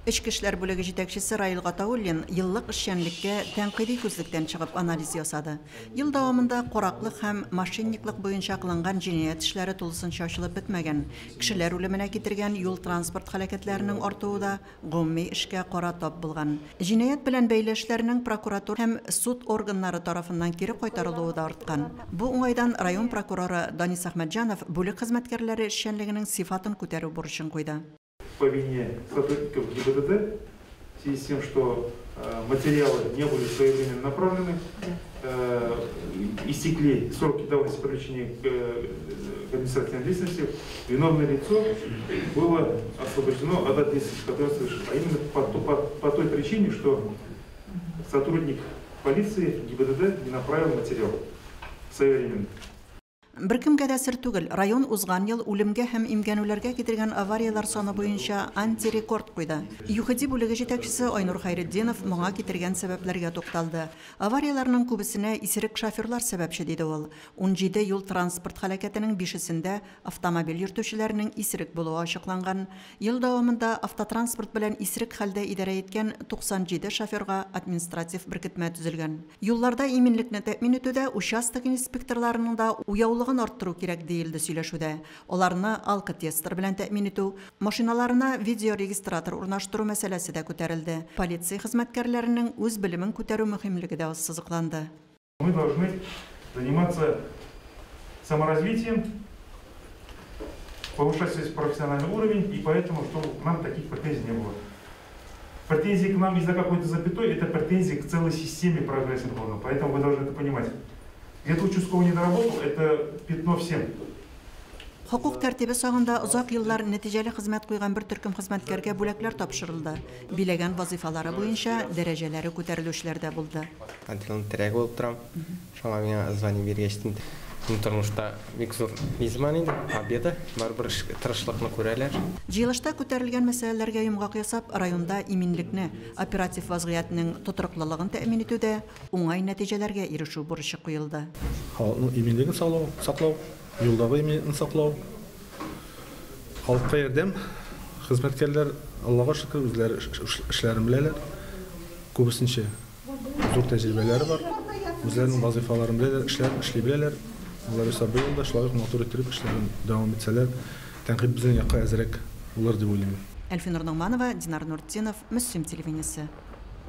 Эчке эшләр бүлеге җитәкчесе Раил Гатауллин еллык эшчәнлеккә тәнкыйди күзлектән чыгып анализ ясады. Ел дәвамында караклык һәм мошенниклык буенча кылынган җинаять эшләре тулысынча ачылып бетмәгән. Кешеләр үлеменә китергән юл-транспорт һәлакәтләренең артуы да гомуми эшкә кара тап булган. Җинаять белән бәйле эшләрнең прокуратура һәм суд органнары тарафыннан кире кайтарылуы да арткан. Бу уңайдан район прокуроры Данис Әхмәтҗанов бүлек хезмәткәрләре эшчәнлегенең сыйфатын күтәрү бурычын куйды. По вине сотрудников ГИБДД, в связи с тем, что материалы не были своевременно направлены, истекли сроки давности привлечения к административной ответственности, виновное лицо было освобождено от ответственности, которую совершил. А именно по той причине, что сотрудник полиции ГИБДД не направил материал своевременно. Беркемгә дә сер түгел, район узган ел үлемгә һәм имгәнүләргә китергән аварияләр саны буенча антирекорд куйды. ЮХИДИ бүлеге җитәкчесе Айнур Хәйретдинов моңа китергән сәбәпләргә тукталды. Аварияләрнең күбесенә исерек шоферлар сәбәпче, диде ул. 17 юл-транспорт һәлакәтенең бишесендә автомобиль йөртүчеләрнең исерек булуы ачыкланган. Ел дәвамында автотранспорт белән исерек хәлдә идарә иткән 97 шоферга административ беркетмә төзелгән. Юлларда иминлекне тәэмин итүдә участок инспекторларының да уяулыгын арттыру кирәк, диелде сөйләшүдә. Аларны алкотестер белән тәэмин итү, машиналарына видеорегистратор урнаштыру мәсьәләсе дә күтәрелде. Полиция хезмәткәрләренең үз белемен күтәрү мөһимлеге дә ассызыкланды. Мы должны заниматься саморазвитием, повышать свой профессиональный уровень, и поэтому, чтобы к нам таких претензий не было. Претензии к нам из-за какой-то запятой – это претензии к целой системе прогресса, поэтому вы должны это понимать. Где-то участковый не доработал – это пятно всем. Хокук тәртибе сагында озак еллар нәтиҗәле хезмәт куйган бер төркем хезмәткәргә бүләкләр тапшырылды. Биләгән вазифалары буенча дәрәҗәләре күтәрелүчеләр дә булды. Отделның терәге булып торам. Шуңа миңа звание биргәч, тормышта бик зур изман инде, победа, барыбер тырышлыкны күрәләр. Җыелышта күтәрелгән мәсьәләләргә йомгак ясап, районда иминлекне, оператив вазгыятьнең тотрыклылыгын тәэмин итүдә уңай нәтиҗәләргә ирешү бурычы куелды. Халыкның иминлеген саклау, юлдагы иминлекне саклау, халыкка ярдәм, хезмәткәрләр, Аллага шөкер, үзләре эшләрен беләләр, күбесенчә зур тәҗрибәләре бар, үзләренең вазифаларын беләләр, эшләрен эшли беләләр. Алар исә быел да шулай ук матур иттереп эшләрен дәвам итсәләр, тәнкыйть безнең якка әзрәк булыр дип уйлыйм. Әлфинур Ногманова, Динар Нуртдинов, Мөслим телевидениесе.